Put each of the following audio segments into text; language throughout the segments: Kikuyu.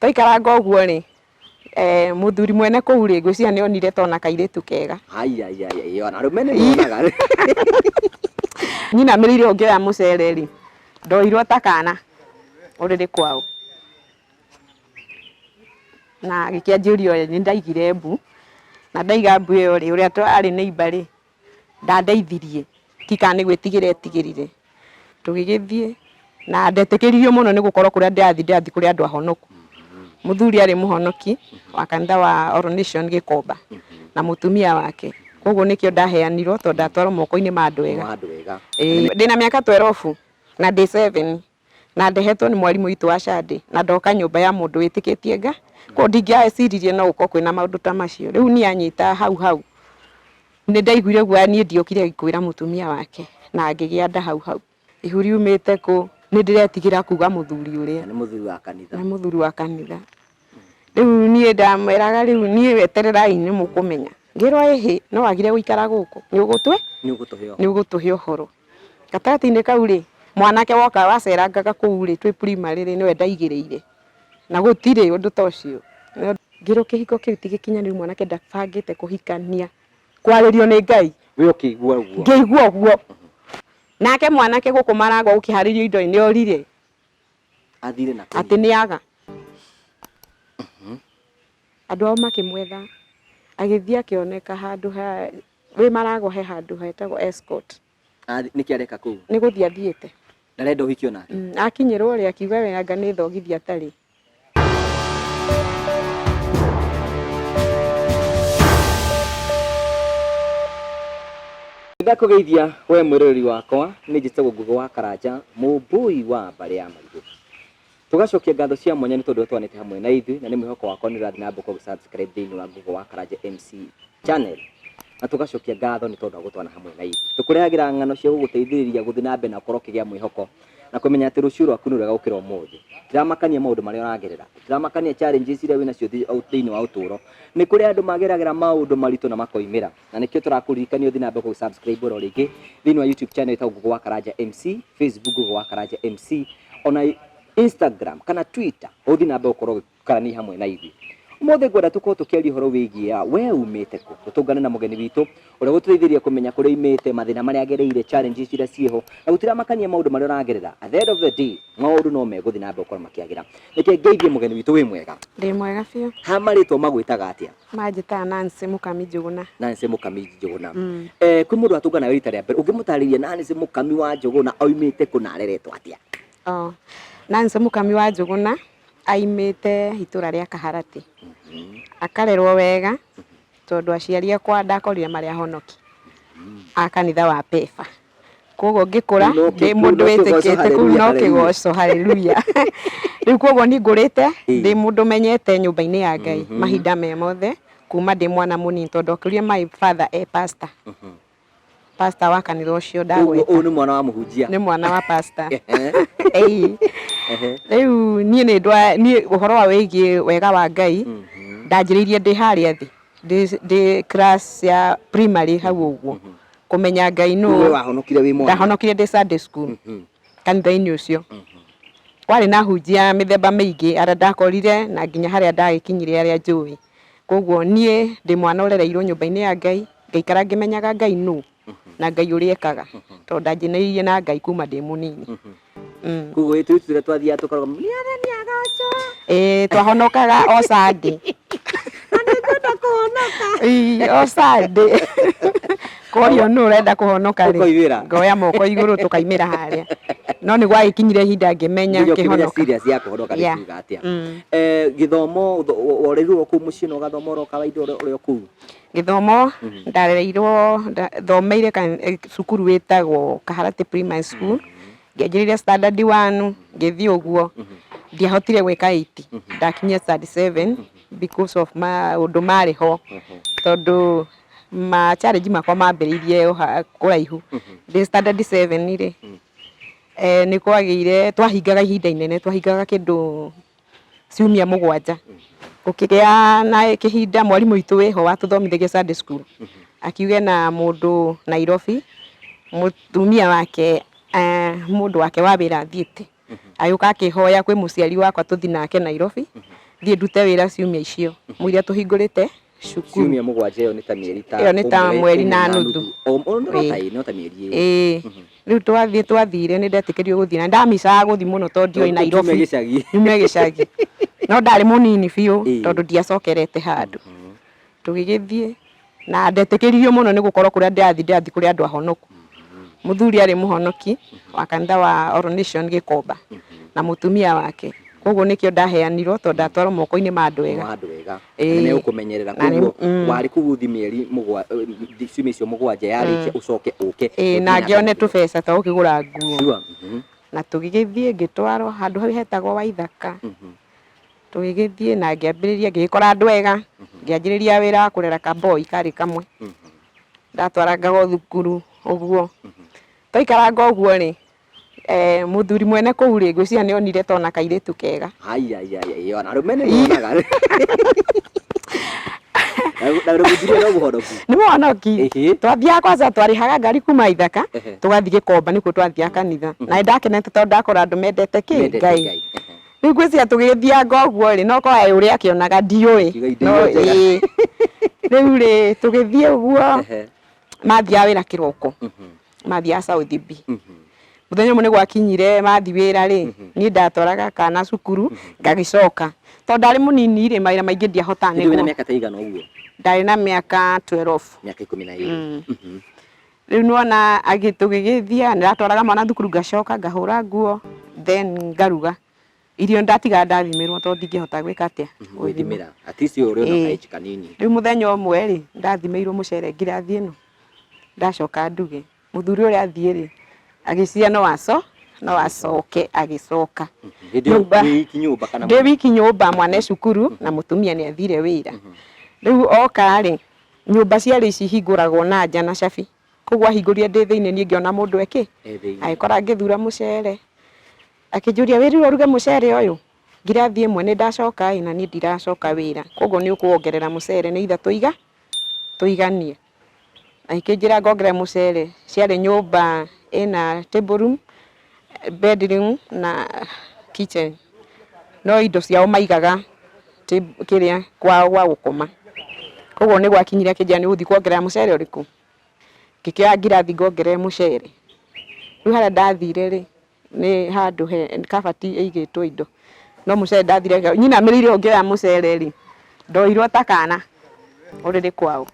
Twaikaranga ũguo rĩ, mũthuri mwene kũu rĩ, ngwĩciria nĩ onire tona kairĩtu kega. Ai ai ai ai, ona arũme nĩ monaga. Nyinamĩrĩire ũũ ngĩoya mũcere rĩ, ndoirwo ta kana ũrĩrĩ kwao. Na agĩkĩanjĩria nĩ ndaigire mbu, na ndaiga mbu ĩyo rĩ, ũrĩa arĩ neighbour rĩ, ndandeithirie, ndiũĩ kana nĩ gwĩtigĩra etigĩrire. Tũgĩgĩthiĩ na ndetĩkĩririo mũno nĩ gũkorwo kũrĩa ndĩrathiĩ ndĩrathiĩ kũrĩ andũ ahonoku. Mũthuri arĩ mũhonoki wa kanitha wa All Nation Gĩkomba na mũtumia wake. Koguo nĩkĩo ndaheanirwo tondũ ndatwarwo moko-inĩ ma andũ ega. Ma andũ ega. Ĩĩ ndĩna mĩaka 12 na ndĩ 7 na ndehetwo nĩ mwarimũ witũ wa Sunday na ndoka nyũmba ya mũndũ wĩtĩkĩtie Ngai. Koguo ndingĩeciririe no gũkorwo kwĩna maũndũ ta macio. Rĩu niĩ anyita hau hau nĩ ndaiguire guoya niĩ ndiokire kwĩra mũtumia wake na ngĩgĩa nda hau hau. Ihu riumĩte kũ? Nĩ ndĩretigĩra kuga mũthuri ũrĩa. Na nĩ mũthuri wa kanitha. Nĩ mũthuri wa kanitha. Rĩu niĩ ndamwĩraga rĩu niĩ wetererai nĩ mũkũmenya. Ngĩrwo ĩhĩ no wagire gũikara gũkũ nĩ ũgũtwe Nĩ ũgũtũhe ũhoro. nĩ ũgũtũhe ũhoro. Gatagatĩ-inĩ kau rĩ, mwanake woka wacerangaga kũu rĩ twĩ primary rĩ nĩwe ndaigĩrĩire na gũtirĩ ũndũ ta ũcio. Ngĩrwo kĩhiko kĩu ti gĩkinyanĩru mwanake ndabangĩte kũhikania, kwarĩrio nĩ Ngai. We ũkĩigua ũguo? Ngĩigua ũguo. Nake mwanake gũkũ Maragwa gũkĩharĩrio indo nĩ orire. Athire na kũ? Atĩ nĩ aga. Andũ ao makĩmwetha, agĩthiĩ akĩoneka handũ ha, wĩ Maragwa he handũ hetagwo Escort. Nĩkĩ areka kũu? Nĩ gũthiĩ athiĩte. Ndarenda ũhiki onake? Akinyĩrwo rĩ, akiuga we anga nĩ thogithi atarĩ. Ndakũgeithia we mwĩroreri wakwa, nĩ njĩtagwo Ngũgĩ wa Karanja, mũmbũi wa mbarĩ ya Mairũ. Tũgacokia ngatho cia mwanya nĩ tondũ ũtwanĩte hamwe na ithuĩ, na nĩ mwĩhoko wakwa nĩ ũrathiĩ na mbere gũkorwo ũgĩ-subscribe thĩinĩ wa Ngũgĩ wa Karanja MC channel. Na tũgacokia ngatho nĩ tondũ wa gũtwana hamwe na ithuĩ. Tũkũrehagĩra ng'ano cia gũgũteithĩrĩria gũthiĩ na mbere na gũkorwo ũkĩgĩa mwĩhoko na kũmenya atĩ rũciũ rwaku nĩ rwega gũkĩra ũmũthĩ. Tiramakania maũndũ marĩa ũragerera, tiramakania challenges iria wĩnacio thĩinĩ wa ũtũũro. Nĩ kũrĩ andũ mageragĩra maũndũ maritũ na makoimĩra. Na nĩkĩo tũrakũririkania ũthiĩ na mbere gũ subscribe oro rĩngĩ thĩinĩ wa YouTube channel ĩtagwo Ngũgĩ wa Karanja MC, Facebook Ngũgĩ wa Karanja MC, ona Instagram kana Twitter, ũthiĩ na mbere gũkorwo ũgĩkarania hamwe na ithuĩ. Ũmũthĩ ngwenda tũkorwo tũkĩaria ũhoro wĩgiĩ we umĩte kũ, tũtũngane na mũgeni witũ ũrĩa ũgũtũteithĩrĩria kũmenya kũrĩa aumĩte, mathĩna marĩa agereire, challenges iria ciĩho, na gũtiramakania maũndũ marĩa ũragerera. At the end of the day, maũndũ no megũthiĩ na mbere gũkorwo makĩagĩra. Reke ngeithie mũgeni witũ, wĩ mwega? Ndĩ mwega biũ. Ha marĩtwa magwĩtaga atĩa? Manjĩtaga Nancy Mũkami Njũgũna. Nancy Mũkami Njũgũna. Eh, kwĩ mũndũ watũngana nawe rita rĩa mbere, ũngĩmũtarĩria Nancy Mũkami wa Njũgũna aumĩte kũ na areretwo atĩa? Oh. Nancy Mũkami wa Njũgũna aimĩte itũra rĩa Kaharatĩ. Akarerwo wega tondũ aciari akwa ndakorire marĩ ahonoki a kanitha wa Pefa. Koguo ngĩkũra Kũu no ndĩ kĩ- kũu mũndũ no kĩgoco, wĩtĩkĩte kũu no hallelujah, kĩgoco haleluya. Rĩu koguo niĩ ngũrĩte ndĩ mũndũ menyete nyũmba-inĩ ya Ngai mahinda me mothe kuma ndĩ mwana mũnini tondũ ndokĩrire my father e pastor. Pastor wa kanitha ũcio Ũguo ndagweta. ũyũ nĩ mwana wa mũhunjia. Nĩ mwana wa pastor. Ĩĩ. Rĩu niĩ nĩ ndwa niĩ ũhoro wa wĩgiĩ wega wa Ngai ndanjĩrĩirie ndĩ harĩa thĩ ndĩ class ya primary hau ũguo kũmenya Ngai nũ. We wahonokire wĩ mwana? Ndahonokire ndĩ Sunday school kanitha-inĩ ũcio. Kwarĩ na ahunjia mĩthemba mĩingĩ arĩa ndakorire na nginya harĩa ndagĩkinyire arĩa njũĩ. Koguo niĩ ndĩ mwana ũrereirwo nyũmba-inĩ ya Ngai, ngaikara ngĩmenyaga Ngai nũ na Ngai ũrĩa ekaga tondũ ndanjĩnĩrĩirie na Ngai kuma ndĩ mũnini. Koguo ĩ tũirĩtu tũrĩa twathiaga tũkarũgama Mwathani agocwo. Ĩĩ twahonokaga o Sunday. Na nĩngwenda kũhonoka. Ĩĩ o Sunday. Korio nũ ũrenda kũhonoka rĩ, Ũkoimĩra. ngoya moko igũrũ tũkaimĩra harĩa. No nĩ gwagĩkinyire ihinda ngĩmenya Nginya ũkĩmenya ngĩhonoka. serious ya kũhonoka nĩ kuga atĩa. Eh, gĩthomo worerirwo kũu mũciĩ na ũgathoma oro kawaida ũrĩ o kũu? Gĩthomo ndarereirwo thomeire cukuru wĩtagwo Kaharatĩ Primary School. Ngĩanjĩrĩria standard 1 ngĩthiĩ ũguo. Ndiahotire gwĩka 8 ndakinyia standard 7 because of maũndũ marĩ ho tondũ ma challenge makwa mambĩrĩirie o kũraihu. Ndĩ standard 7 rĩ, nĩ kwagĩire twahingaga ihinda inene twahingaga kĩndũ ciumia 7. Gũkĩgĩa na kĩhinda mwarimũ witũ wĩho watũthomithagia Sunday school akiuga ena mũndũ Nairobi mũtumia wake mũndũ wake wa wĩra athiĩte. Agĩũka akĩhoya kwĩ mũciari wakwa tũthiĩ nake Nairobi, thiĩ ndute wĩra ciumia icio mũiria tũhingũrĩte cukuru. Ciumia mũgwanja ĩyo nĩ ta mĩeri ta Ĩyo nĩ ta ũmwe- mweri ũmwe na nuthu. No ta Ĩĩ. ĩĩ, no ta mĩeri ĩĩrĩ. Ĩĩ, rĩu twathiĩ twathire nĩ ndetĩkĩrio gũthiĩ na ndamicaga gũthiĩ mũno tondũ ndioĩ Tume Nairobi. gĩcagi. Nyume gĩcagi, no ndarĩ mũnini biũ Ĩĩ. tondũ ndiacokerete handũ. Tũgĩgĩthiĩ na ndetĩkĩririo mũno nĩ gũkorwo kũrĩa ndĩrathiĩ ndĩrathiĩ kũrĩ andũ ahonoku. Mũthuri arĩ mũhonoki wa kanitha wa All Nation Gĩkomba na mũtumia wake, koguo nĩkĩo ndaheanirwo tondũ ndatwarwo moko-inĩ ma andũ ega. Ma andũ ega. Ĩĩ. Na nĩmegũkũmenyerera. Na nĩ- Koguo warĩ kũu ũthiĩ mĩeri ciumia icio mũgwanja yarĩkia ũcoke ũke. Ĩĩ, ũthiĩ na ngĩone mbere. tũbeca twa gũkĩgũra nguo. Sure. Na tũgĩgĩthiĩ ngĩtwarwo handũ hau hetagwo Waithaka. Tũgĩgĩthiĩ na ngĩambĩrĩria ngĩgĩkora andũ ega, ngĩanjĩrĩria wĩra wa kũrera kaboi karĩ kamwe. Ndatwarangaga thukuru ũguo. Twaikaranga ũguo rĩ, mũthuri mwene kũu rĩ, ngwĩciria nĩ onire tona kairĩtu kega. Ai ai ai ai, ona arũme nĩ monaga. Na mũthuri no mũhonoki. Nĩ mũhonoki. Ĩhĩ. Twathiaga kwanza twarĩhaga ngari kuma Ithaka, Ehe. tũgathiĩ Gĩkomba nĩkuo twathiaga kanitha. Na nĩ ndakenete tondũ ndakora andũ mendete kĩ? Mendete Ngai. Ngai. Rĩu ngwĩciria tũgĩthianga ũguo rĩ, no korwo ũrĩa akĩonaga ndiũĩ. Kiuga indo No iria njega. ĩĩ. Rĩu rĩ, tũgĩthiĩ ũguo, Ehe. mathiaga wĩra kĩroko, mathiaga South B. Mũthenya ũmwe nĩ gwakinyire mathiĩ wĩra rĩ, niĩ ndatwaraga kana cukuru ngagĩcoka. Tondũ ndarĩ mũnini rĩ, mawĩra maingĩ ndiahotaga Hĩndĩ ĩyo wĩna nĩguo. mĩaka ta igana ũguo? Ndarĩ na mĩaka 12. Mĩaka 12. Rĩu nĩwona tũgĩgĩthiĩ, nĩndatwaraga mwana thukuru ngacoka ngahũra nguo, then ngaruga. Irio ndatigaga ndathimĩrwo tondũ ndingĩhota gwĩka atĩa? Gwĩthimĩra. At least ũrĩ ona Ĩĩ. kaĩnji kanini. Rĩu mũthenya ũmwe rĩ, ndathimĩirwo mũcere ngirathi ĩno, ndacoka nduge. Mũthuri ũrĩa athiĩ rĩ, agĩciria no aco, no acoke agĩcoka. Hĩndĩ ĩyo Nyũmba- wĩ wiki nyũmba kana Ndĩ wiki nyũmba, mwana e cukuru na mũtumia nĩ athire wĩra. Rĩu oka rĩ, nyũmba ciarĩ ici ihingũragwo na nja na cabi. Koguo ahingũrire ndĩ thĩinĩ niĩ ngĩona mũndũ ekĩ? E thĩinĩ. Agĩkora ngĩthura mũcere. Akĩnjũria wĩrirwo ũruge mũcere ũyũ? Ngirathi ĩmwe nĩ ndacoka ĩ na niĩ ndiracoka wĩra. Koguo nĩ ũkũwongerera mũcere nĩ either tũiga tũiganie. Agĩkĩnjĩra ngongerere mũcere. Ciarĩ nyũmba ĩna table room, bedroom na kitchen. No indo ciao maigaga kĩrĩa kwao gwa gũkoma. Koguo nĩ gwakinyire akĩnjĩra nĩ ũgũthiĩ kuongerera mũcere ũrĩkũ? Ngĩkĩoya ngirathi ngongerere mũcere. Rĩu harĩa ndathire rĩ, nĩ handũ he kabati ĩigĩtwo indo. No mũcere ndathire nyinamĩrĩire ũũ ngĩoya mũcere rĩ, ndoirwo ta kana ũrĩrĩ kwao.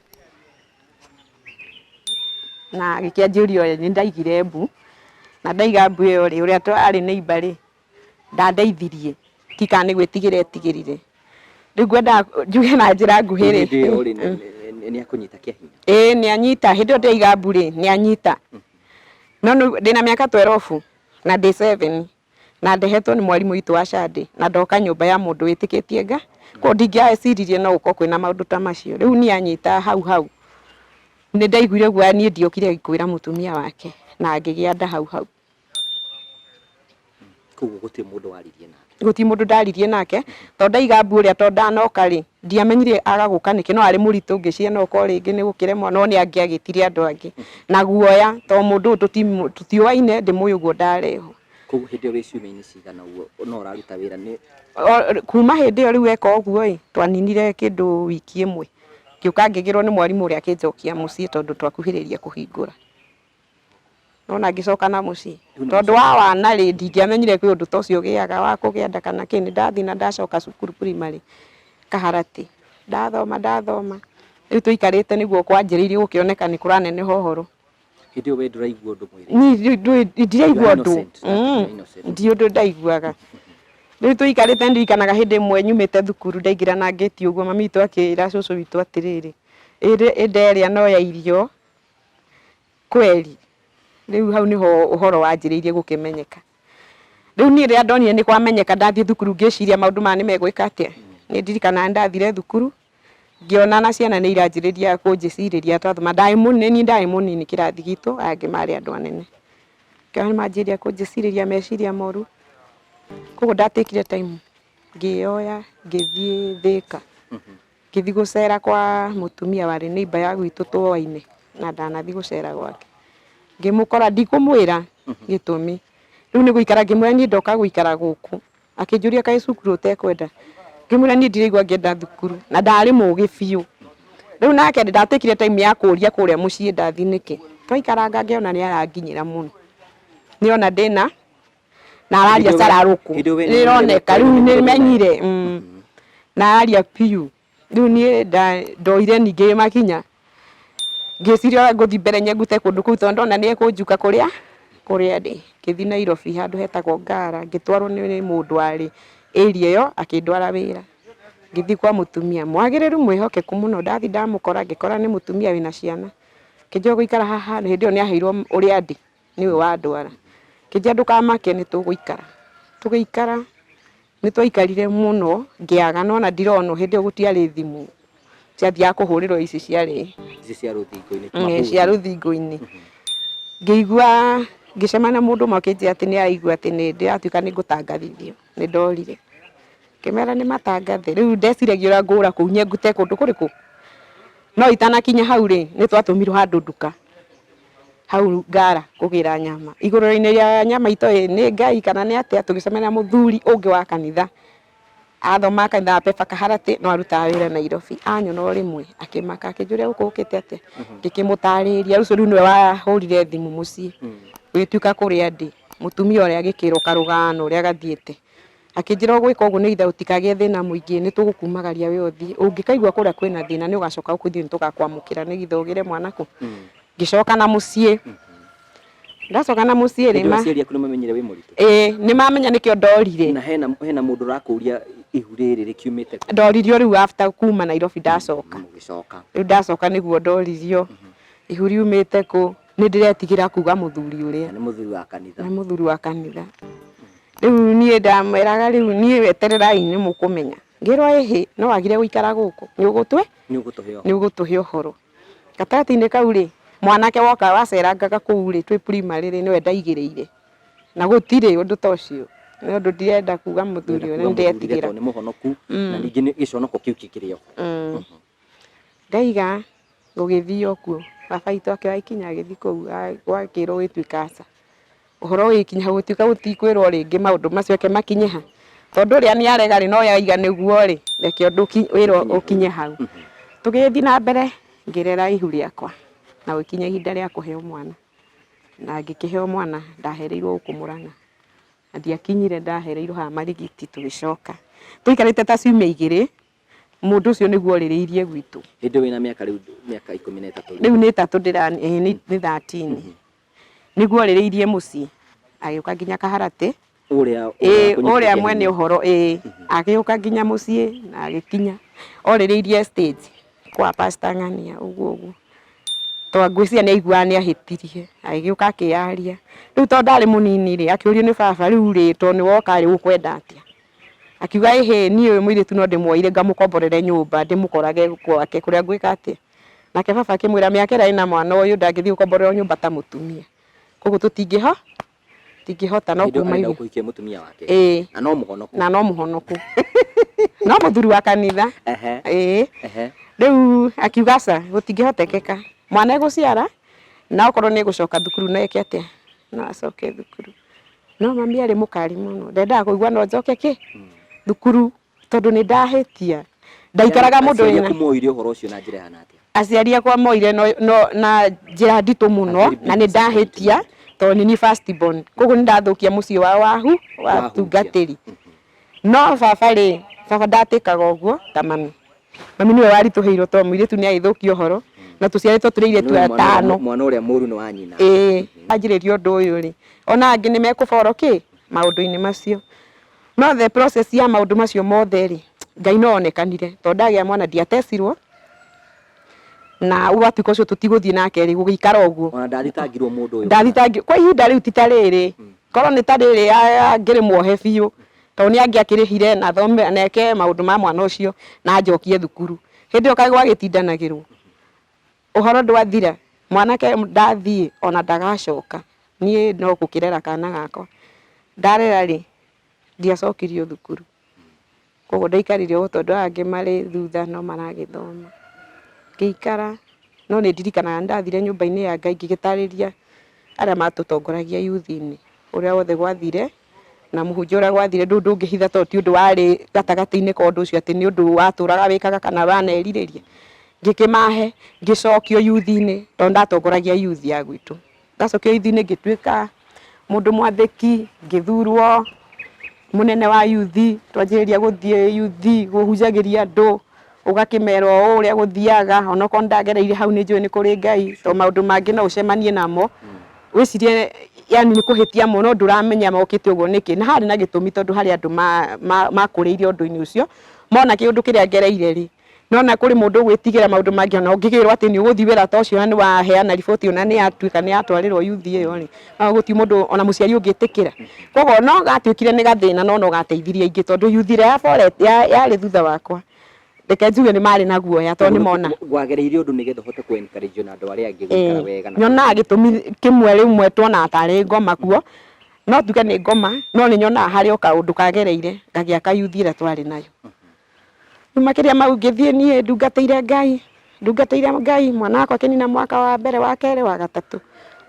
Na agĩkĩanjĩria nĩ ndaigire mbu, na ndaiga mbu ĩyo rĩ, ũrĩa twarĩ neighbour rĩ, ndandeithirie, ndiũĩ kana nĩ gwĩtigĩra etigĩrire. Rĩu ngwendaga njuge na njĩra nguhĩ rĩ, Hĩndĩ ĩyo rĩ, nĩ akũnyita kĩa hinya. Ĩĩ nĩ anyita, hĩndĩ ĩyo ndĩraiga mbu rĩ, nĩ anyita. No ndĩna mĩaka 12 na ndĩ 7 na ndehetwo nĩ mwarimũ witũ wa Sunday na ndoka nyũmba ya mũndũ wĩtĩkĩtie Ngai. Koguo ndingĩeciririe no gũkorwo kwĩna maũndũ ta macio. Rĩu niĩ anyita hau hau, nĩ ndaiguire guoya niĩ ndiokire kwĩra mũtumia wake na ngĩgĩa nda hau hau. Koguo gũtirĩ mũndũ waririe nake. Gũtirĩ mũndũ ndaririe nake, tondũ ndaiga mbu ũrĩa tondũ ndanoka rĩ, ndiamenyire aga gũka nĩkĩ, no arĩ mũritũ ngĩciria no ũkorwo rĩngĩ nĩ gũkĩremwo, no nĩ angĩagĩtire andũ angĩ. Na guoya tondũ mũndũ ũyũ tũtiũaine, ndĩmũĩ ũguo ndarehwo. Koguo hĩndĩ ĩyo wĩ ciumia-inĩ cigana ũguo no ũraruta wĩra nĩ Kuma hĩndĩ ĩyo rĩu eka ũguo ĩ, twaninire kĩndũ wiki ĩmwe. Ngĩũka ngĩgĩrwo nĩ mwarimũ ũrĩa akĩnjokia mũciĩ tondũ twakuhĩrĩria kũhingũra. Nona ngĩcoka na mũciĩ. Tondũ wa wana rĩ, ndingĩamenyire kwĩ ũndũ ta ũcio ũgĩaga wa kũgĩa nda kana kĩ, nĩ ndathiĩ na ndacoka cukuru primary Kaharatĩ. Ndathoma ndathoma, rĩu tũikarĩte nĩguo kwanjĩrĩirie gũkĩoneka nĩ kũraneneha ũhoro. Hĩndĩ ĩyo we ndũraigua ũndũ mwĩrĩ? Niĩ ndiraigua ũndũ. Innocent, innocent. Ndirĩ ũndũ ndaiguaga. Rĩu tũikarĩte ndirikanaga hĩndĩ ĩmwe nyumĩte thukuru ndaingĩra na ngĩti ũguo, mami witũ akĩra cũcũ witũ atĩrĩrĩ, ĩnda ĩrĩa no ya irio kweri. Rĩu hau nĩho ũhoro wanjĩrĩirie gũkĩmenyeka. Rĩu niĩ rĩrĩa ndonire nĩ kwamenyeka ndathiĩ thukuru ngĩciria maũndũ maya nĩ megwĩka atĩa. Nĩ ndirikanaga nĩ ndathire thukuru ngĩona na ciana nĩ iranjĩrĩria kũnjĩcirĩria twathoma. Ndarĩ mũnini, niĩ ndarĩ mũnini kĩrathi gitũ, aya angĩ marĩ andũ anene. Ngĩona nĩ manjĩrĩria kũnjĩcirĩria meciria moru. Koguo ndatekire time ngĩoya ngĩthiĩ Thĩka. Ngĩthiĩ gũcera kwa mũtumia warĩ neighbor ya gwitũ twoaine na ndanathiĩ gũcera gwake. Ngĩmũkora ndikũmwĩra gĩtũmi. Rĩu nĩ gũikara ngĩmwĩra niĩ ndoka gũikara gũkũ. Akĩnjũria kaĩ cukuru ũtekwenda. Ngĩmwĩra niĩ ndiraigua ngĩenda thukuru na ndarĩ mũgĩ biũ. Rĩu nake ndatuĩkire time ya kũria kũrĩa mũciĩ ndathiĩ nĩkĩ. Twaikaranga ngĩona nĩ aranginyĩra mũno. Nĩona ndĩna na araria cararũkũ. Hĩndĩ ĩyo we Nĩ ĩroneka rĩu nĩ nĩ menyire. Na araria biũ. Rĩu niĩ ndoire ningĩ makinya ngĩciria ũrĩa ngũthiĩ mbere nyengute kũndũ kũu tondũ ndona nĩ ekũnjuka kũrĩa kũrĩa ndĩ. Ngĩthiĩ Nairobi handũ hetagwo Ngara ngĩtwarwo nĩ mũndũ warĩ area ĩyo akĩndwara wĩra. Ngĩthiĩ kwa mũtumia mwagĩrĩru mwĩhokeku mũno ndathiĩ ndamũkora ngĩkora nĩ mũtumia wĩna ciana. Akĩnjĩra ũgũikara haha hĩndĩ ĩyo nĩ aheirwo ũrĩa ndĩ nĩwe wandwara. Akĩnjĩra ndũkamake nĩ tũgũikara. Tũgĩikara nĩ twaikarire mũno ngĩaga no ona ndironwo hĩndĩ ĩyo gũtiarĩ thimũ ciathiaga kũhũrĩrwo ici ciarĩ Ici cia rũthingo-inĩ. Cia rũthingo-inĩ. Ngĩigua ngĩcemania na mũndũ ũmwe akĩnjĩra atĩ nĩ araigua atĩ nĩ ndĩratuĩka nĩ ngũtangathithio nĩ ndorire. Ngĩmera nĩ matangathe rĩu ndeciragia ũrĩa ngũra kũu nyengute kũndũ kũrĩkũ? No itanakinya hau rĩ nĩ twatũmirwo handũ nduka hau Ngara kũgĩra nyama. Igũrũ-inĩ rĩa nyama itoĩ nĩ Ngai kana nĩ atĩa tũgĩcemania na mũthuri ũngĩ wa kanitha. Athomaga kanitha wa Pepa Kaharatĩ no arutaga wĩra Nairobi. Anyona o rĩmwe akĩmaka akĩnjũria gũkũ ũkĩte atĩa? Ngĩkĩmũtarĩria rĩu ũcio rĩu nĩwe wahũrire thimũ mũciĩ gũgĩtuĩka kũrĩa ndĩ. Mũtumia ũrĩa agĩkĩrwo karũgano ũrĩa gathiĩte. Akĩnjĩra ũgwĩka ũguo nĩgetha ũtikagĩe thĩna mũingĩ nĩ tũgũkumagaria we ũthiĩ. Ũngĩkaigua kũrĩa kwĩna thĩna nĩ ũgacoka gũkũ ithuĩ nĩ tũgakwamũkĩra nĩgetha ũgĩre mwana kũ? Ngĩcoka na mũciĩ. Ndacoka na mũciĩ rĩ, Hĩndĩ ĩyo aciari aku nĩ mamenyire wĩ mũritũ? Ĩĩ nĩ mamenya nĩkĩo ndorire. Na hena hena mũndũ ũrakũria ihu rĩrĩ rĩkiumĩte kũ? Ndoririo rĩu after kuma Nairobi ndacoka. Mũgĩcoka. Rĩu ndacoka nĩguo ndoririo ihu riumĩte kũ, nĩ ndĩretigĩra kuga mũthuri ũrĩa. Na nĩ mũthuri wa kanitha. Nĩ mũthuri wa kanitha. Rĩu niĩ ndamwĩraga rĩu niĩ wetererai nĩ mũkũmenya. Ngĩrwo ĩhĩ no wagire gũikara gũkũ nĩ ũgũtwe Nĩ ũgũtũhe ũhoro. Nĩ ũgũtũhe ũhoro. Gatagatĩ-inĩ kau rĩ, mwanake woka wacerangaga kũu rĩ, twĩ primary rĩ, nĩwe ndaigĩrĩire. Na gũtirĩ ũndũ ta ũcio. Nĩ ũndũ ndirenda kuga mũthuri ũyũ, nĩ ndĩretigĩra. Tondũ nĩ mũhonoku na ningĩ gĩconoko kĩu kĩkĩrĩ o ho. Ndaiga gũgĩthiĩ ũguo, baba witũ akĩoya ikinya agĩthiĩ kũu gwakĩrwo gũgĩtuĩka aca. Ũhoro ũgĩkinya hau gũtuĩka gũtikwĩrwo rĩngĩ maũndũ macio reke makinye ha. Tondũ ũrĩa nĩ arega rĩ, no aiga nĩguo rĩ, reke ũndũ wĩra ũkinye hau. Tũgĩthiĩ na mbere ngĩrera ihu rĩakwa na gũgĩkinya ihinda rĩa kũheo mwana. Na ngĩkĩheo mwana ndahereirwo gũkũ Mũrang'a. Na ndiakinyire ndahereirwo haha Marigiti tũgĩcoka. Tũikarĩte ta ciumia igĩrĩ, mũndũ ũcio nĩguo orĩrĩirie gwitũ. Hĩndĩ ĩyo wĩna mĩaka rĩu mĩaka 13. Rĩu nĩ ĩtatũ ndĩra nĩ 13. Nĩguo orĩrĩirie mũciĩ agĩũka nginya Kaharatĩ. Ũrĩa Ĩĩ ũrĩa mwene ũhoro ĩĩ agĩũka nginya mũciĩ na agĩkinya orĩrĩirie stage kwa Pastor Ng'ania ũguo ũguo. Tondũ ngwĩciria nĩ aiguaga nĩ ahĩtirie agĩũka akĩyaria. Rĩu tondũ ndarĩ mũnini rĩ akĩũrio nĩ baba rĩu rĩ tondũ nĩ woka rĩ ũkwenda atĩa? Akiuga ĩhĩ niĩ ũyũ mũirĩtu no ndĩmuoire ngamũkomborere nyũmba ndĩmũkorage gwake kũrĩa ngwĩka atĩa. Nake baba akĩmwĩra mĩaka ĩrĩa ĩna mwana ũyũ ndangĩthiĩ gũkomborerwo nyũmba ta mũtumia. Koguo tũtingĩho tingĩhota no Hĩndĩ ĩyo kuma arenda ithuĩ. gũkũhikia mũtumia wake. Ĩĩ. Na no mũhonoku. Na no mũhonoku. No mũthuri wa kanitha. Ĩĩ. Rĩu akiuga aca gũtingĩhotekeka. Mwana egũciara na okorwo nĩ egũcoka thukuru no eke atĩa? No acoke thukuru. No mami arĩ mũkari mũno ndendaga kũigua no njoke kĩ? Thukuru. Tondũ nĩ ndahĩtia. Ndaikaraga mũndũ Aciari wĩna aku moire ũhoro ũcio na njĩra ĩhana atĩa? Aciari akwa moire no, no, na njĩra nditũ mũno A very big na nĩ ndahĩtia tondũ nĩ niĩ first born. Koguo nĩ ndathũkia mũciĩ wao wahu wa Wahunjia. tungatĩri. No baba rĩ, baba ndatĩkaga ũguo ta mami. Mami nĩwe waritũhĩirwo tondũ mũirĩtu nĩ agĩthũkia ũhoro na tũciarĩtwo tũrĩ airĩtu Nĩwe mwana ũrĩa- atano. Mwana ũrĩa mũru nĩ wa nyina. Ĩĩ, anjĩrĩria ũndũ ũyũ rĩ, ona angĩ nĩ mekũboro kĩ maũndũ-inĩ macio. No the process ya maũndũ macio mothe rĩ, Ngai no onekanire tondũ ndagĩa mwana ndiatecirwo na gwatuĩka ũcio tũtigũthiĩ nake rĩ, gũgĩikara ũguo. Ona ndathitangirwo mũndũ ũyũ. Ndathitangi kwa ihinda rĩu ti ta rĩrĩ, korwo nĩ ta rĩrĩ angĩrĩ muohe biũ tondũ nĩ angĩakĩrĩhire na athome na eke maũndũ ma mwana ũcio na anjokie thukuru. Hĩndĩ ĩyo kaĩ gwagĩtindanagĩrwo, ũhoro ndwathira, mwanake ndathiĩ ona ndagacoka, niĩ no gũkĩrera kana gakwa. Ndarera rĩ, ndiacokirio thukuru. Koguo ndaikarire ũguo tondũ aya angĩ marĩ thutha no maragĩthoma. Ngĩikara, no nĩ ndirikanaga nĩ ndathire nyũmba-inĩ ya Ngai ngĩgĩtarĩria arĩa matũtongoragia youth-inĩ. Ũrĩa wothe gwathire na mũhunjia ũrĩa gwathire ndũ ndũngĩhitha tondũ ti ũndũ warĩ gatagatĩ-inĩ ka ũndũ ũcio atĩ nĩ ũndũ watũraga wĩkaga kana wanerirĩria. Ngĩkĩmahe, ngĩcokio yuthi-inĩ tondũ ndatongoragia yuthi ya gwitũ. Ndacokio yuthi-inĩ ngĩtuĩka mũndũ mwathĩki, ngĩthurwo mũnene wa yuthi, twanjĩrĩria gũthiĩ yuthi kũhunjagĩria andũ, ũgakĩmera ũũ ũrĩa gũthiaga, onokorwo nĩ ndagereire hau nĩ njũĩ nĩ kũrĩ Ngai, tondũ maũndũ mangĩ no ũcemanie namo, wĩcirie yani nĩ kũhĩtia mũno ndũramenya mokĩte ũguo nĩkĩ, na harĩ na gĩtũmi tondũ harĩ andũ makũrĩire ũndũ-inĩ ũcio, mona kĩũndũ kĩrĩa ngereire rĩ, nona kũrĩ mũndũ ũgwĩtigĩra maũndũ mangĩ ona ũngĩkĩrwo atĩ nĩ ũgũthiĩ wĩra ta ũcio na nĩ waheana riboti ĩyo na nĩ yatuĩka nĩ yatwarĩrwo yuthi ĩyo rĩ, no gũtirĩ mũndũ ona mũciari ũngĩtĩkĩra. Koguo no gatuĩkire nĩ gathĩna no no gateithirie aingĩ tondũ yuthi ĩrĩa yarĩ thutha wakwa, reke njuge nĩ marĩ na guoya tondũ nĩ mona. Wagereire ũndũ nĩgetha ũhote kũ encourage ona andũ arĩa angĩ gũikara wega. Nyonaga gĩtũmi kĩmwe rĩmwe tuonaga tarĩ ngoma kuo, no tuge nĩ ngoma, no nĩ nyonaga harĩ o kaũndũ kagereire gagĩaka yuthi ĩrĩa twarĩ nayo. Rĩu makĩria mau ngĩthiĩ niĩ ndungatĩire Ngai, ndungatĩire Ngai, mwana wakwa akĩnina mwaka wa mbere, wa kerĩ, wa gatatũ.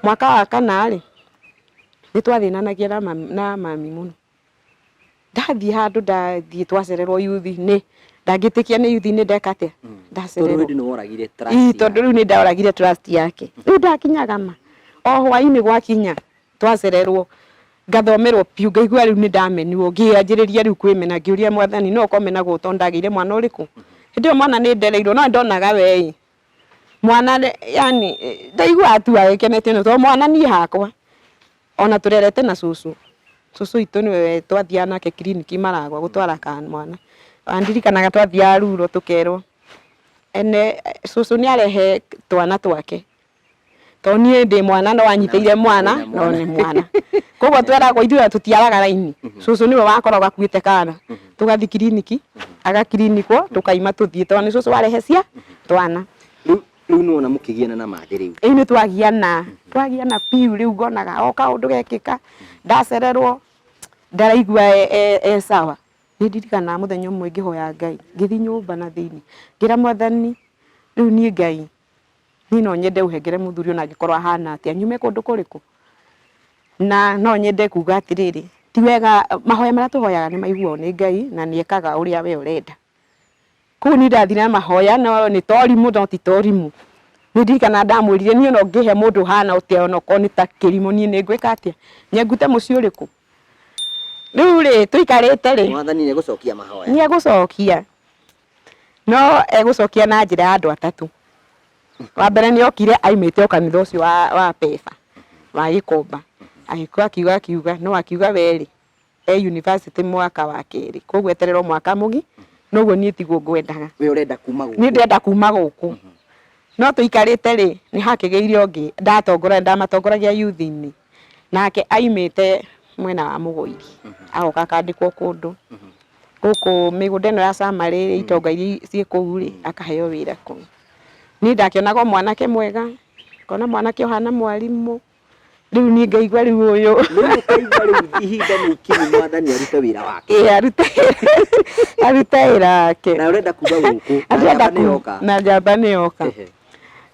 Mwaka wa kana rĩ, nĩ twathĩnanagia na mami mũno. Ndathiĩ handũ ndathiĩ twacererwo yuthi-inĩ, ndangĩtĩkia nĩ yuthi-inĩ ndeka atĩa, ndacererwo. Tondũ nĩ woragire trust Ii, tondũ rĩu nĩ ndoragire trust yake. Rĩu ndakinyaga ma, o hwainĩ gwakinya, twacererwo ngathomerwo biũ ngaigua rĩu nĩ ndamenirwo ngĩanjĩrĩria rĩu kwĩmena ngĩũria mwathani no ũkorwo menagwo tondũ ndagĩire mwana ũrĩkũ hĩndĩ ĩyo mwana nĩ ndereirwo no ndonaga we ĩ mwana yani ndaiguaga tu agĩkenetio nĩ tondũ mwana niĩ hakwa ona tũrerete na cũcũ cũcũ witũ nĩwe twathiaga nake kiriniki Maragwa gũtwara mwana andirikanaga twathiaga ruro tũkerwo ene cũcũ nĩ arehe twana twake Tondũ niĩ ndĩ mwana no anyitĩire mwana no nĩ mwana. Koguo tweragwo ithuĩ ona tũtiaraga raini. Cũcũ nĩwe wakoragwo akuĩte kana. Tũgathiĩ kiriniki, agakirinikwo, tũkaima tũthiĩ tondũ nĩ cũcũ warehe cia twana. Rĩu nĩ wona mũkĩgiana na mathĩ rĩu. Rĩu nĩ twagiana, twagiana biũ rĩu ngonaga o kaũndũ gekĩka, ndacererwo ndaraigua e sawa. Nĩ ndirikanaga mũthenya ũmwe ngĩhoya Ngai, ngĩthiĩ nyũmba na thĩiniĩ, ngĩra Mwathani rĩu niĩ Ngai Niĩ no nyende ũhengere mũthuri ona angĩkorwo ahana atĩa, nyume kũndũ kũrĩkũ? Na no nyende kuga atĩrĩrĩ, ti wega, mahoya marĩa tũhoyaga nĩ maiguagwo nĩ Ngai na nĩ ekaga ũrĩa we ũrenda. Koguo niĩ ndathire na mahoya no nĩ ta ũrimũ no ti ta ũrimũ. Nĩ ndirikanaga ndamwĩrire niĩ ona ũngĩhe mũndũ ũhana atĩa ona okorwo nĩ ta kĩrimũ niĩ nĩ ngwĩka atĩa? Nyengute mũciĩ ũrĩkũ? Rĩu rĩ, tũikarĩte rĩ. Mwathani nĩ egũcokia mahoya. Nĩ egũcokia. No egũcokia na njĩra ya andũ atatũ. Wa mbere nĩ okire aimĩte o kanitha ũcio wa PEFA wa Gĩkomba, agĩũka akiuga akiuga no akiuga we rĩ, e university mwaka wa kerĩ, koguo eterere o mwaka mũgima, na ũguo niĩ tiguo ngwendaga. We ũrenda kuma gũkũ? Niĩ ndĩrenda kuma gũkũ. No tũikarĩte rĩ, nĩ hakĩgĩire ũngĩ ndamatongoragia youth-inĩ, nake aimĩte mwena wa Mũgũiri, agoka akandĩkwo kũndũ. Gũkũ mĩgũnda ĩno ya Summary rĩ, itonga iria ciĩ kũu rĩ, akaheo wĩra kũu. Niĩ ndakĩonaga o mwanake mwega, ngona mwanake ũhana mwarimũ, rĩu niĩ ngaigua rĩu ũyũ. Rĩu ũkaigua rĩu ihinda nĩ ikinyu mwathani arute wĩra wake. Ĩĩ arute arute wĩra wake. Na ũrenda kuma gũkũ, na njamba nĩ yoka. Na njamba nĩ yoka.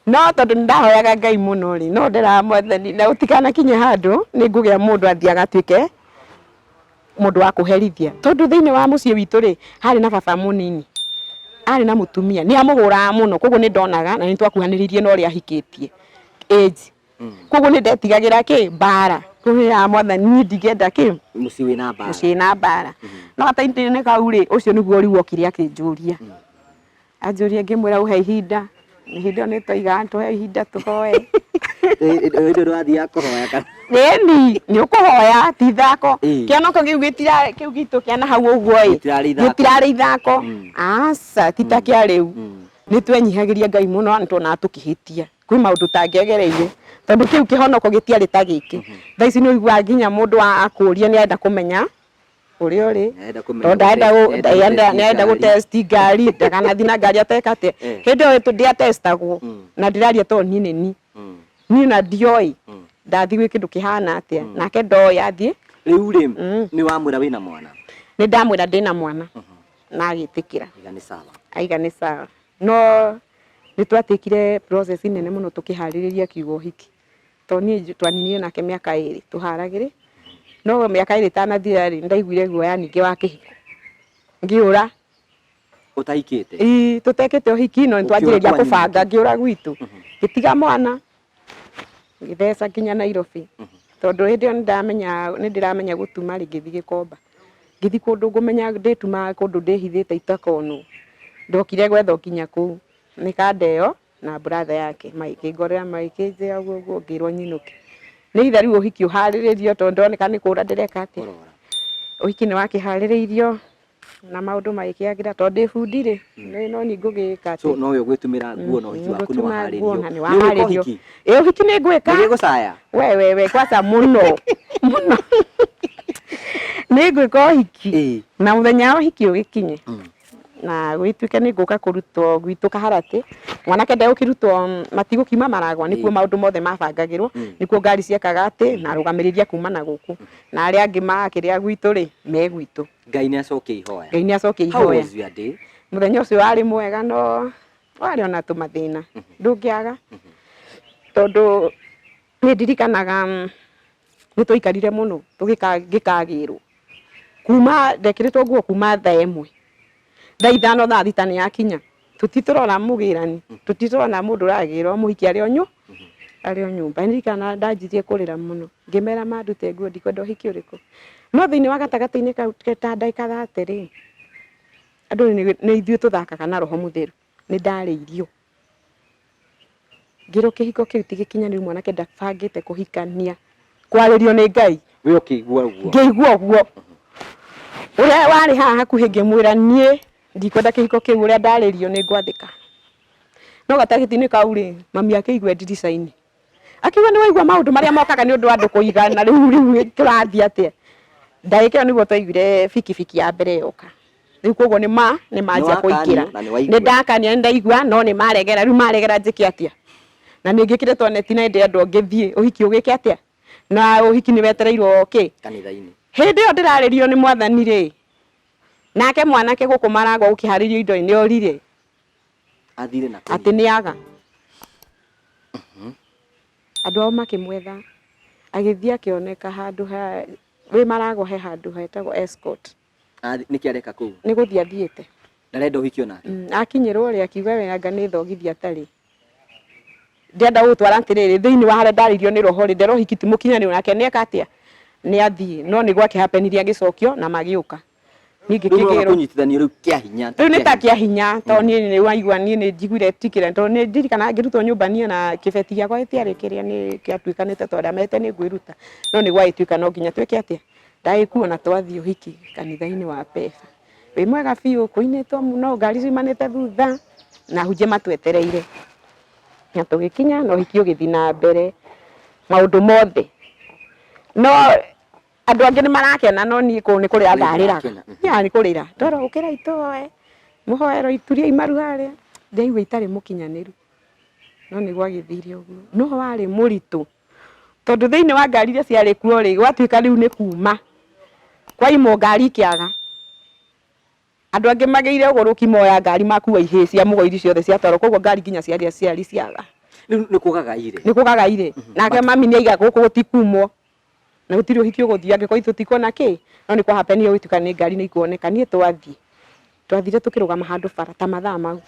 No tondũ nĩ ndahoyaga Ngai mũno rĩ, no nderaga mwathani na gũtikanakinye handũ nĩ ngũgĩa mũndũ athiĩ agatuĩke mũndũ wa kũherithia tondũ thĩinĩ wa mũciĩ witũ rĩ harĩ na baba mũnini arĩ na mũtumia nĩ amũhũraga mũno koguo nĩ ndonaga na nĩ twakuhanĩrĩirie na ũrĩa ahikĩtie age koguo nĩ ndetigagĩra kĩ mbara koguo nĩ mwathani niĩ ndingĩenda kĩ Mũciĩ wĩna mbara. mũciĩ na mbara no gatainĩ kau rĩ ũcio nĩguo rĩu okire akĩnjũria Anjũria ngĩmwĩra ũhe ihinda, hĩndĩ ĩyo nĩ twaigaga tũhe ihinda tũhoe. Hĩndĩ ĩyo ndũrathiaga kũhoya kana? Ĩni, nĩ ũkũhoya ti ithako. Kĩonoko kĩu gĩtirarĩ kĩu gitũ kĩa na hau ũguo ĩ, gĩtirarĩ ithako. Aca, ti ta kĩa rĩu. Nĩ twenyihagĩria Ngai mũno na nĩ tuonaga tũkĩhĩtia. Kwĩ maũndũ ũtangĩagereire tondũ kĩu kĩhonoko gĩtiarĩ ta gĩkĩ. Thaa ici nĩ ũiguaga nginya mũndũ akũria nĩ arenda kũmenya ũrĩa ũrĩ Nĩarenda kũmenya tondũ ndarenda nĩarenda nĩarenda gũtesti gũtesti ngari ndakanathi na ngari ateka atĩa. Hĩndĩ ĩyo ndiatestagwo na ndĩraria tondũ niĩ nĩ niĩ. Niĩ ona ndioĩ ndathiĩ gwĩ kĩndũ kĩhana atĩa nake ndoĩ athiĩ. Rĩu rĩ, nĩ wamwĩra wĩna mwana? Nĩ ndamwĩra ndĩna mwana na agĩtĩkĩra. Aiga nĩ sawa. Aiga nĩ sawa. No nĩ twatĩkire process nene mũno tũkĩharĩrĩria kiugo ũhiki. Tondũ niĩ twaninire nake mĩaka ĩrĩ tũharagĩrĩ. No mĩaka ĩrĩ ĩtanathira rĩ, nĩndaiguire guoya ningĩ wa kĩhiko, ngĩũra. Ũtahikĩte? Ĩĩ, tũtekĩte ũhiki no Ũkĩũra nĩtwanjĩrĩria kwanyu kũbanga, nĩkĩ? ngĩũra gwitũ, ngĩtiga mwana, ngĩtheca nginya Nairobi, tondũ hĩndĩ ĩyo nĩndamenya nĩndĩramenya gũtuma rĩ, ngĩthiĩ Gĩkomba, ngĩthiĩ kũndũ ngũmenya ndĩtumaga kũndũ ndĩhithĩte itakonwo, ndokire gwethwo nginya kũu, nĩ kanda ĩyo na brother yake, magĩkĩngorera magĩkĩnjĩra ũguo ũguo, ngĩrwo nyinũke, nĩ either rĩu ũhiki ũharĩrĩrio tondũ ndĩroneka nĩ kũra ndĩreka atĩa, Ũrora. ũhiki nĩwakĩharĩrĩirio na maũndũ magĩkĩagĩra tondũ ndĩ bundi rĩ, nĩ no niĩ ngũgĩka So atĩ nowe ũgwĩtumĩra nguo na ũhiki waku nĩ ngũtuma nguo waharĩrio. na nĩ Nĩ ũgwĩka waharĩrio. ũhiki? Ĩ ũhiki nĩ ngwĩka. Nĩ gĩgũcaya? We we we kwaca mũno mũno nĩ ngwĩka ũhiki Ĩĩ. na mũthenya wa ũhiki ũgĩkinye Mm. na gwĩtuĩke nĩ ngũka kũrutwo gwitũ Kaharatĩ mwanake ndegũkĩrutwo matigũkiuma Maragwa nĩkuo Ĩĩ. maũndũ mothe mabangagĩrwo Mm. nĩkuo ngari ciekaga atĩ na arũgamĩrĩri a kuma na gũkũ na arĩa angĩ makĩrĩa gwitũ rĩ me gwitũ. Ngai nĩ acokia ihoya. Ngai nĩ acokia How ihoya. was your day? Mũthenya ũcio warĩ mwega no warĩ ona tũmathĩna ndũngĩaga tondũ nĩ ndirikanaga nĩ twaikarire mũno ngĩkagĩrwo kuma ndekĩrĩtwo nguo kuma thaa 1 thaa 5 thaa 6 nĩ yakinya tũtitũrona mũgĩrani tũtitũrona mũndũ ũragĩrwo mũhiki arĩ o nyu arĩ o nyũmba. Nĩ ndirikanaga ndanjirie kũrĩra mũno ngĩmera mandute nguo ndikwenda ũhiki ũrĩkũ no thĩinĩ wa gatagatĩ-inĩ kau ta ndagĩka 30 rĩ andũ nĩ ithuĩ tũthakaga na roho mũtheru nĩ ndarĩirio ngĩrwo kĩhiko kĩu ti gĩkinyanĩru mwanake ndabangĩte kũhikania kwarĩrio nĩ Ngai. We ũkĩigua ũguo? Ngĩigua ũguo ũrĩa warĩ haha hakuhĩ ngĩmwĩra niĩ ndikwenda kĩhiko kĩu ũrĩa ndarĩrio nĩ ngwathĩka no gatagatĩ-inĩ kau rĩ mami akĩigua ndirica-inĩ akiuga nĩ waigua maũndũ marĩa mokaga nĩ ũndũ wa andũ kũigana rĩu rĩu tũrathiĩ atĩa ndagĩka ĩyo nĩguo twaiguire bikibiki ya mbere yoka rĩu koguo nĩ ma nĩ manjia Nĩwakanio kũingĩra na nĩwaigua. nĩ ndakania nĩ ndaigua no nĩ maregera rĩu maregera njĩke atĩa na nĩ ngĩkĩrĩtwo neti na ndĩrendwo ngĩthiĩ ũhiki ũgĩke atĩa na ũhiki nĩ wetereirwo kĩ Kanitha-inĩ. hĩndĩ ĩyo ndĩrarĩrio nĩ mwathani rĩ nake mwanake gũkũ Maragwa gũkĩharĩrio indo nĩ orire Athire na atĩ nĩ aga andũ ao makĩmwetha agĩthiĩ akĩoneka handũ ha wĩ Maragwa he handũ hetagwo Escort Nĩkĩ areka kũu? Nĩ gũthiĩ athiĩte. Ndarenda ũhiki onake? Akinyĩrwo rĩ akiuga we anga nĩ thogithi atarĩ ndĩrenda gũgũtwara atĩrĩrĩ thĩinĩ wa harĩa ndarĩirio nĩ roho rĩ ndera ũhiki ti mũkinyanĩru nake nĩeka atĩa nĩ athiĩ no nĩ gwakĩ happenire agĩcokio na magĩũka niĩ Rĩu mũroka ngĩkĩgĩrwo kũnyitithanio rĩu kĩa hinya. Rĩu nĩ ta kĩa hinya tondũ niĩ nĩ waigua niĩ nĩ njiguire tikĩra tondũ nĩ ndirikanaga ngĩrutwo nyũmba niĩ na kĩbeti gĩakwa gĩtiarĩ kĩrĩa nĩ gĩatuĩkanĩte tondũ ndamete nĩ ngwĩruta no nĩ gwagĩtuĩka no nginya twĩke atĩa ndagĩkuo na twathiĩ ũhiki kanitha-inĩ wa Pefa wĩ mwega biũ kũinĩtwo mũno ngari ciumanĩte thutha na hunjia matwetereire na tũgĩkinya na ũhiki ũgĩthiĩ na mbere maũndũ mothe no andũ angĩ nĩ marakena no niĩ kũu nĩ kũrĩra We ndarĩraga ndũrakena, ya nĩ kũrĩra ndorwo ũkĩra itũhoe mũhoero ituria imaru harĩa ndaigua itarĩ mũkinyanĩru no nĩ gwagĩthire ũguo no warĩ mũritũ tondũ thĩinĩ wa ngari iria ciarĩ kuo rĩ gwatuĩka rĩu nĩ kuma kwaimwo ngari ikĩaga andũ angĩ magĩire ũgũrũki moya ngari makua ihĩĩ cia mũgoiri ciothe ciatwarwo koguo ngari nginya ciarĩ aciari ciaga Rĩu nĩ kũgagaire. Nĩ kũgagaire nake mami nĩ aiga gũkũ gũtikumwo na gũtirĩ ũhiki ũgũthiĩ angĩkorwo ithuĩ tũtikuona kĩ no nĩ kwa happen gũtuĩka nĩ ngari nĩ ikuoneka niĩ twathiĩ twathire tũkĩrũgama handũ bara ta mathaa mau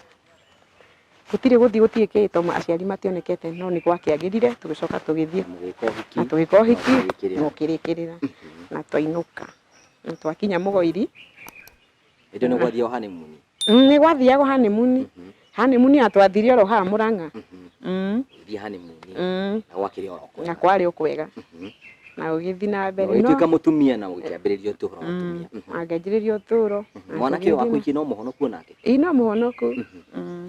gũtirĩ gũthiĩ gũtirĩ kĩ tondũ aciari mationekete no nĩ gwakĩagĩrire tũgĩcoka tũgĩthiĩ Na mũgĩka ũhiki. Na tũgĩka ũhiki Na ũkĩrĩkĩrĩra. Na ũkĩrĩkĩrĩra na twainũka na twakinya Mũgoiri. Hĩndĩ ĩyo nĩ gwathiagwo honeymoon. Nĩ gwathiagwo honeymoon. Honeymoon ya twathire oro haha Mũrang'a. Gũthiĩ honeymoon. Na gwakĩrĩ oro kwega. Na kwarĩ o kwega. Na ũgĩthiĩ na mbere. Ũgĩtuĩka mũtumia na ũgĩkĩambĩrĩria ũtũũro wa mũtumia. Na ngĩanjĩrĩria ũtũũro. Mwanake ũyũ waku hihi no mũhonoku onake? Ĩĩ no mũhonoku.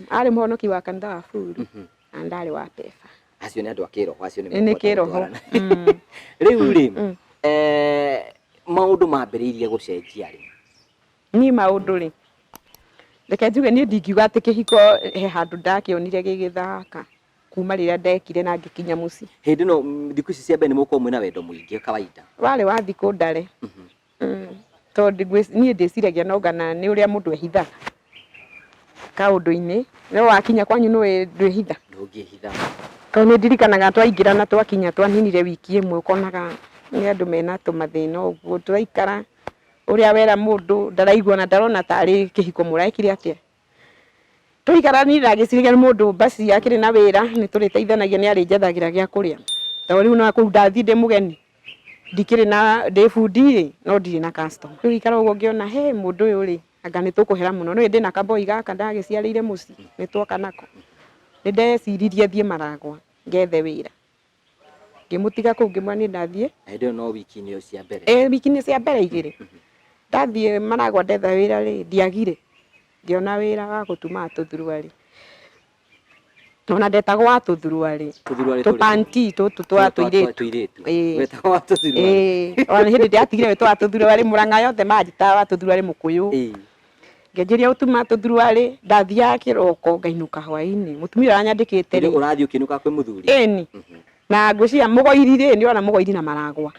Arĩ mũhonoki wa kanitha wa Buru na ndarĩ wa Pefa. Acio nĩ andũ a kĩroho, acio nĩ Nĩ mekũhota kĩroho. gũtwarana. Rĩu rĩ, maũndũ mambĩrĩirie gũcenjia rĩ? Niĩ maũndũ rĩ, reke njuge niĩ ndingiuga atĩ kĩhiko he handũ ndakĩonire gĩgĩthaka kuma rĩrĩa ndekire na ngĩkinya mũciĩ. Hĩndĩ ĩno thikũ ici cia mbere nĩ mũgũkorwo mwĩna wendo mũingĩ kawaida. Warĩ wa thikũ ndare. Tondũ niĩ ndĩciragia no ngana nĩ ũrĩa mũndũ ehithaga kaũndũ-inĩ, no wakinya kwanyu nĩũĩ ndwĩhitha. Ndũngĩhitha. Tondũ nĩ ndirikanaga twaingĩra na twakinya twaninire wiki ĩmwe ũkonaga Nĩ andũ mena tũmathĩna ũguo tũraikara ũrĩa wera mũndũ ndaraigua na ndarona tarĩ kĩhiko mũrekire atĩa. Twaikara niĩ ndagĩciragia nĩ mũndũ basi akĩrĩ na wĩra nĩ tũrĩteithanagia nĩ arĩnjethagĩra gĩa kũrĩa. Tondũ rĩu no kũu ndathiĩ ndĩ mũgeni ndikĩrĩ na ndĩ bundi rĩ no ndirĩ na customer. Rĩu ngĩikara ũguo ngĩona hĩ mũndũ ũyũ rĩ anga nĩ tũkũhera mũno. Nĩũĩ ndĩna kaboi gaka ndagĩciarĩire mũciĩ nĩ twoka nako. Nĩ ndeciririe thiĩ Maragwa ngethe wĩra. Ngĩmũtiga kũu ngĩmwĩra niĩ ndathiĩ. Na hĩndĩ ĩyo no wiki-inĩ o cia mbere? Ĩĩ wiki-inĩ cia mbere igĩrĩ. Ndathiĩ Maragwa ndetha wĩra rĩ, ndiagire. Ngĩona wĩra wa gũtumaga tũthuruarĩ. Ona ndetagwo wa tũthuruarĩ. Tũthuruarĩ tũrĩkũ? Tũpanti tũtũ twa tũirĩtu. Tũirĩtu. Ĩĩ. Wetagwo wa tũthuruarĩ? Ĩĩ. Ona nĩ hĩndĩ ndĩratigire gwĩtwo wa tũthuruarĩ, Mũrang'a yothe manjĩtaga wa tũthuruarĩ mũkũyũ. Ĩĩ. Ngĩanjĩrĩria gũtuma tũthuruarĩ, ndathiaga kĩroko ngainũka hwainĩ. Mũtumia ũrĩa wanyandĩkĩte rĩ. Ũrathiĩ ũkĩinũka kwĩ mũthuri? Ĩni. Na ngwĩciria mũgoiri rĩ, nĩ ũrona mũgoiri na maragwa.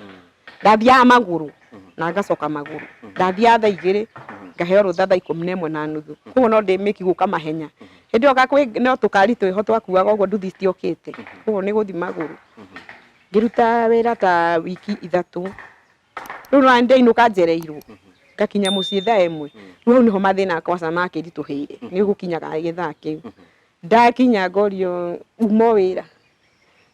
Ndathiaga magũrũ na ngacoka magũrũ. Ndathiaga thaa igĩrĩ ngaheo rũtha thaa ikũmi na ĩmwe na nuthu. Koguo no ndĩmĩki gũka mahenya. Hĩndĩ ĩyo no tũkari twĩho twakuaga ũguo nduthi itiokĩte. Koguo nĩ gũthiĩ magũrũ. Ngĩruta wĩra ta wiki ithatũ. Rĩu nĩwona nĩndainũka njereirwo ngakinya mũciĩ thaa ĩmwe rĩu hau nĩho mathĩna kwaca makĩritũhĩire nĩ gũkinyaga gĩthaa kĩu ndakinya ngorio uma o wĩra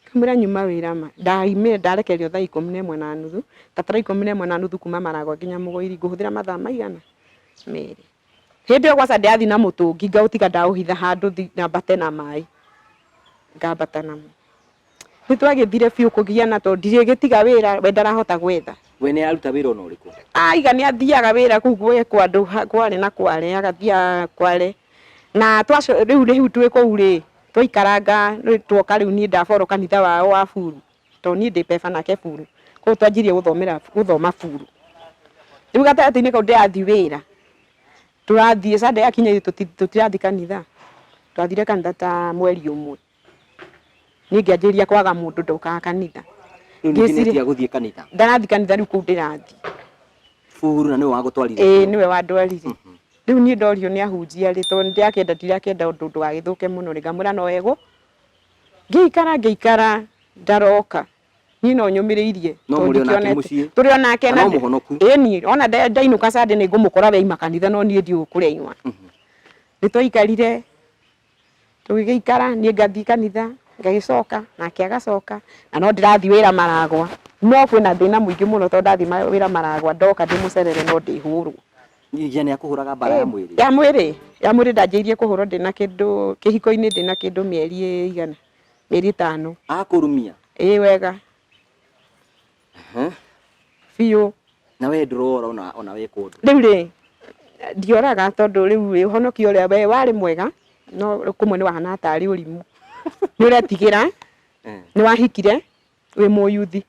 ngamwĩra nyuma wĩra ma ndaumire ndarekererio thaa ikũmi na ĩmwe na nuthu ta thaa ikũmi na ĩmwe na nuthu kuma Maragwa nginya Mũgoiri ngũhũthĩra mathaa maigana merĩ hĩndĩ ĩyo kwaca ndĩrathiĩ na mũtũngi ngaũtiga ndaũhitha handũ nyambate na maĩ ngambata namo. Nĩ twagĩthire biũ kũgiana tondũ ndirĩgĩtiga wĩra we ndarahota gwetha. We nĩ aruta wĩra ona ũrĩkũ? Aiga nĩ athiaga wĩra kũu gwĩ kwa andũ Kwale na Kwale agathiaga Kwale. Na rĩu rĩu twĩ kũu rĩ, twaikaranga tuoka rĩu niĩ ndaborwo kanitha wao wa buru, tondũ niĩ ndĩ beba nake buru. Koguo twanjirie gũthomera gũthoma buru. Rĩu gatagatĩ-inĩ kau ndĩrathiĩ wĩra, tũrathiĩ Sunday yakinya tũtirathiĩ kanitha. Twathire kanitha ta mweri ũmwe. Niĩ ngĩanjĩrĩria kwaga mũndũ ndokaga kanitha. Rĩu ningĩ nĩ atiga gũthiĩ kanitha? Ndarathiĩ kanitha rĩu kũu ndĩrathiĩ. Buru na nĩwe wagũtwarire? Ĩĩ nĩwe wandwarire. Rĩu niĩ ndorio nĩ ahunjia rĩ, tondũ nĩndĩrakĩenda ndirakĩenda ũndũ ndũgagĩthũke mũno rĩ, ngamwĩra no egũ. Ngĩikara ngĩikara ndaroka. Niĩ no nyũmĩrĩirie. No mũrĩ o nake mũciĩ? Tũrĩ o nake. Na no mũhonoku? Ĩni, ona ndainũka Sunday nĩ ngũmũkora we aima kanitha no niĩ ndiũĩ kũrĩa aima. Nĩ twaikarire Tũgĩgĩikara, niĩ ngathiĩ kanitha, ngagĩcoka, nake agacoka, na no ndĩrathiĩ wĩra Maragwa. No kwĩna thĩna mũingĩ mũno tondũ ndathiĩ wĩra Maragwa ndoka ndĩmũcerere no ndĩhũrwo. Nginyagia nĩ akũhũraga mbara ya mwĩrĩ? Ya mwĩrĩ, ya mwĩrĩ ndanjĩrĩirie kũhũrwo ndĩna kĩndũ, kĩhiko-inĩ ndĩna kĩndũ mĩeri ĩigana, mĩeri ĩtano. Akũrumia? Ĩĩ wega. Biũ. Na we ndũrora ona ona wekwo ũndũ? Rĩu rĩ, ndioraga tondũ rĩu rĩ, ũhonokio ũrĩa we warĩ mwega, no kũmwe nĩ wahanaga tarĩ ũrimũ. Nĩ ũretigĩra, nĩ wahikire wĩ mũyuthi,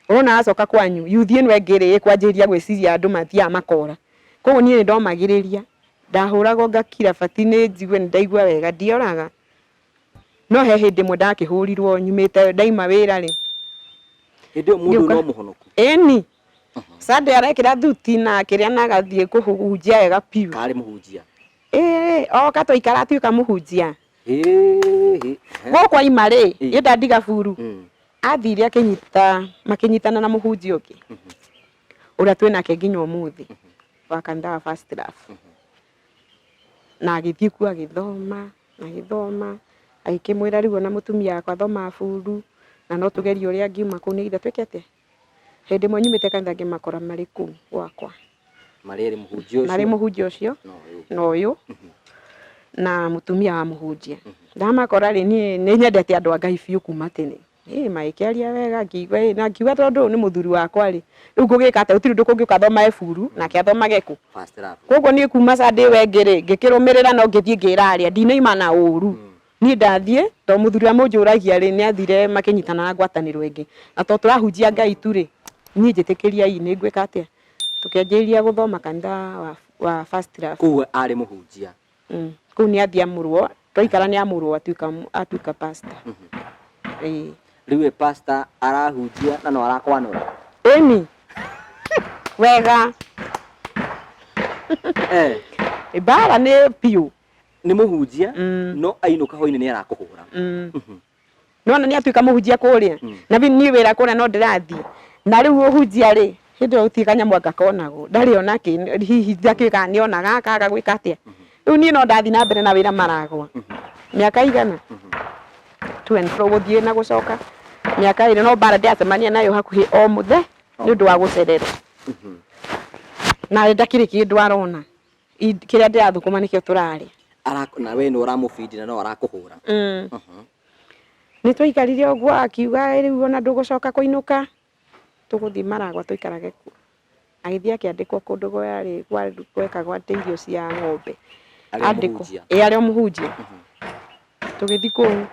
ũrona wacoka kwanyu, yuthi ĩno ĩngĩ rĩ, ĩkwanjĩrĩria gwĩciria andũ mathiaga makora. Koguo niĩ nĩ ndomagĩrĩria, ndahũragwo ngakira bati nĩ njigue nĩ ndaigua wega, ndioraga. No he hĩndĩ ĩmwe ndakĩhũrirwo nyumĩte ndaima wĩra rĩ. Hĩndĩ ĩyo mũndũ no mũhonoku? Ĩni. Sunday arekĩra thuti na kĩrĩa na agathiĩ kũhunjia wega biũ. Karĩ mũhunjia? Ĩĩ, oka twaikara atuĩka mũhunjia. Gũkũ aima rĩ, niĩ ndandiga buru, athire akĩnyita, makĩnyitana na mũhunjia ũngĩ, ũrĩa twĩnake nginya ũmũthĩ, wa kanitha wa First Love. Na agĩthiĩ kuo agĩthoma. Agĩthoma, agĩkĩmwĩra rĩu ona mũtumia wakwa athomaga buru, na no tũgerie ũrĩa angiuma kũu nĩgetha twĩke atĩa. Hĩndĩ ĩmwe nyumĩte kanitha ngĩmakora marĩ kũu gwakwa. Marĩ erĩ mũhunjia ũcio? Marĩ mũhunjia ũcio na ũyũ na mũtumia wa mũhunjia. Ndamakora rĩ, niĩ nĩ nyendete andũ a Ngai biũ kuma tene. Ĩĩ magĩkĩaria wega ngĩigua ĩ na ngiuga tondũ ũyũ nĩ mũthuri wakwa rĩ, rĩu ngũgĩka atĩa gũtirĩ ũndũ kũngĩũka athomage buru nake athomage kũ? First love. Koguo niĩ kuma Sunday ĩyo ĩngĩ rĩ, ngĩkĩrũmĩrĩra no ngĩthiĩ ngĩra arĩa ndinaima na ũru. Niĩ ndathiĩ tondũ mũthuri ũrĩa mũnjũragia rĩ, nĩ athire makĩnyitana na ngwatanĩro ĩngĩ. Na tondũ tũrahunjia Ngai tu rĩ, niĩ njĩtĩkĩriai nĩ ngwĩka atĩa? Tũkĩanjĩrĩria gũthoma kanitha wa First Love. Kũu arĩ mũhunjia? Kũu nĩ athiĩ amũrwo, twaikara nĩ amũrwo atuĩka atuĩka pastor. Ĩĩ. Rĩu we pastor arahunjia na no arakwanũra? Ĩni. Wega. Eh. Mbara nĩ biũ. Nĩ mũhunjia no ainũka hwainĩ nĩ arakũhũra. Nĩwona nĩ atuĩka mũhunjia kũrĩa. Na niĩ wĩra kũrĩa no ndĩrathiĩ. Na rĩu ũhunjia rĩ, hĩndĩ ĩyo gũtirĩ kanyamũ anga konagwo, ndarĩ ona kĩ, hihi ndakĩũĩ kana nĩ onaga akaga gwĩka atĩa. Rĩu niĩ no ndathiĩ na mbere na wĩra maragwa. Mĩaka igana? To and fro gũthiĩ na gũcoka mĩaka ĩrĩ, no mbara ndĩracemania nayo hakuhĩ o mũthenya nĩ ũndũ wa gũcererwo. Na ndakĩrĩ kĩndũ arona. Kĩrĩa ndĩrathũkũma nĩkĩo tũrarĩa. Na we nĩ ũramũbindi na no arakũhũra. Nĩ twaikarire ũguo akiuga rĩu ona ndũgũcoka kũinũka, tũgũthiĩ Maragwa tũikarage kuo. Agĩthiĩ akĩandĩkwo kũndũ kwarĩ gwekagwo atĩ irio cia ng'ombe. Andĩkwo. Ĩĩ arĩ o mũhunjia. Tũgĩthiĩ kũu.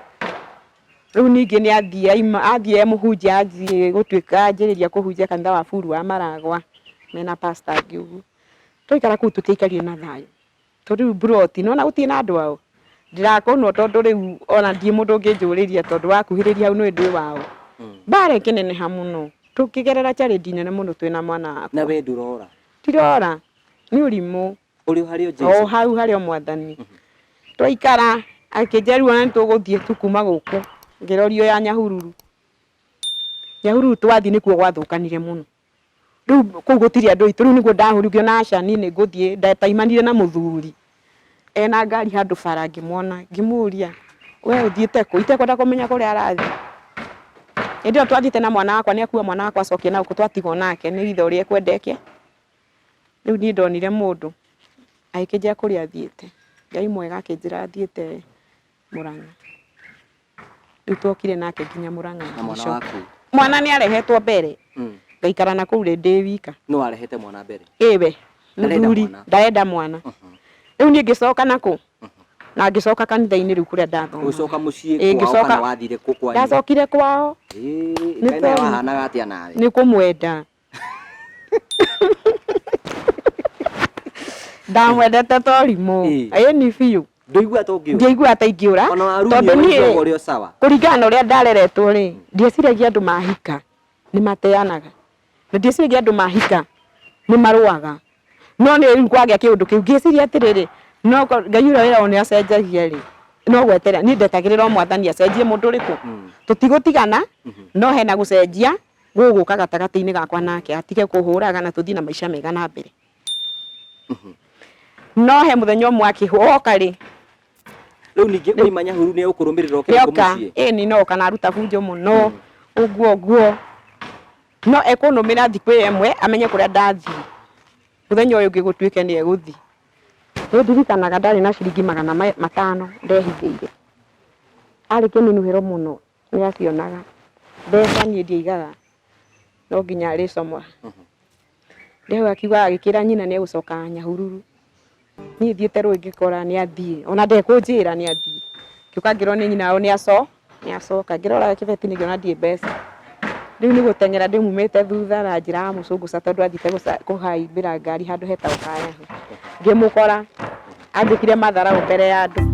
Rĩu ningĩ nĩ athiĩ aima athiĩ e mũhunjia athiĩ gũtuĩka anjĩrĩria kũhunjia kanitha wa Buru wa Maragwa mena pastor angĩ ũguo. Twaikara kũu tũtiaikarire na thayũ. Tondũ rĩu mburoti nĩwona gũtirĩ na andũ ao. Ndĩrakũnwo tondũ rĩu ona ndirĩ mũndũ ũngĩnjũrĩria tondũ wakuhĩrĩria hau nĩũĩ ndwĩ wao. Mbara ĩkĩneneha mũno. Tũkĩgerera challenge nene mũno twĩna mwana wakwa. Na we ndũrora? Ndirora. Nĩ ũrimũ. Ũrĩ o harĩ o Jesu? O hau harĩ o Mwathani. Twaikara akĩnjĩra rĩu ona nĩtũgũthiĩ tu kuma gũkũ. Ngĩrorio ya Nyahururu. Nyahururu twathiĩ nĩkuo gwathũkanire mũno. Rĩu kũu gũtirĩ andũ aitũ, rĩu nĩguo ndahũrirwo ngĩona aca niĩ nĩ ngũthiĩ, ndaimanire na mũthuri ena ngari handũ bara ngĩmuona, ngĩmũria we ũthiĩte kũ? Itekwenda kũmenya kũrĩa arathiĩ. Hĩndĩ ĩyo twathiĩte na mwana wakwa nĩ akua mwana wakwa acokie na gũkũ twatigwo nake nĩ ithe ũrĩa ekwenda eke. Rĩu niĩ ndonire mũndũ agĩkĩnjĩra kũrĩa athiĩte, Ngai mwega akĩnjĩra athiĩte Mũrang'a. Rĩu twokire nake nginya Mũrang'a. Na mwana waku? Mwana nĩ arehetwo mbere. Ngaikara na kũu ndĩ wika. Nũ warehete mwana mbere? Ĩwe. Mũthuri ndarenda mwana. Rĩu niĩ ngĩcoka nakũ? Na ngĩcoka kanitha-inĩ rĩu kũrĩa ndathomaga. Ũgĩcoka mũciĩ kwao kana wathire kũ kwanyu? Ndacokire kwao. Ngai nawe wahanaga atĩa nawe? Nĩ kũmwenda. Ndamwendete ta ũrimũ. Ĩni biũ. Ndũiguaga ta ũngĩũra? Ndiaiguaga ta ingĩũra. Ona warumio waiguaga ũrĩ o sawa? Kũringana na ũrĩa ndareretwo rĩ, ndieciragia andũ mahika nĩ mateanaga. Na ndieciragia andũ mahika nĩ marũaga. No nĩ rĩu kwagĩa kĩũndũ kĩu ngĩciria atĩrĩrĩ, no Ngai ũrĩa wĩragwo nĩ acenjagia rĩ, no gweterera niĩ ndetagĩrĩra o Mwathani acenjie mũndũ ũrĩkũ. Tũtigũtigana no hena gũcenjia gũgũka gatagatĩ-inĩ gakwa nake atige kũhũraga na tũthiĩ na maica mega na mbere. No he mũthenya ũmwe akĩoka rĩ, Rĩu ningĩ waima Nyahururu nĩ egũkũrũmĩrĩra oke gũkũ nĩoka mũciĩ? ĩni noka na aruta bunjo mũno ũguo ũguo no ekũnũmĩra thikũ ĩyo ĩmwe amenye kũrĩa ndathiĩ mũthenya ũyũ ũngĩ gũtuĩke nĩ egũthiĩ. Nĩ ndirikanaga ndarĩ na ciringi magana 500 ndehithĩire, arĩ kĩnunuhĩro mũno nĩ acionaga. Mbeca niĩ ndiaigaga no nginya arĩcomora. Rĩu akiuga agĩkĩra nyina nĩ egũcoka Nyahururu. Niĩ thiĩte rũĩ ngĩkora nĩ athiĩ, ona ndekũnjĩra nĩ athiĩ. Ngĩũka ngĩrwo nĩ nyina wao nĩ acoka. Ngĩrora kĩbeti-inĩ ngĩona ndirĩ mbeca. Rĩu nĩ gũteng'era ndĩmumĩte thutha na njĩra ya mũcũngũca tondũ athiĩte kũhaimbĩra ngari handũ hetagwo Kayahũ. Ngĩmũkora, anjĩkire matharaũ mbere ya andũ.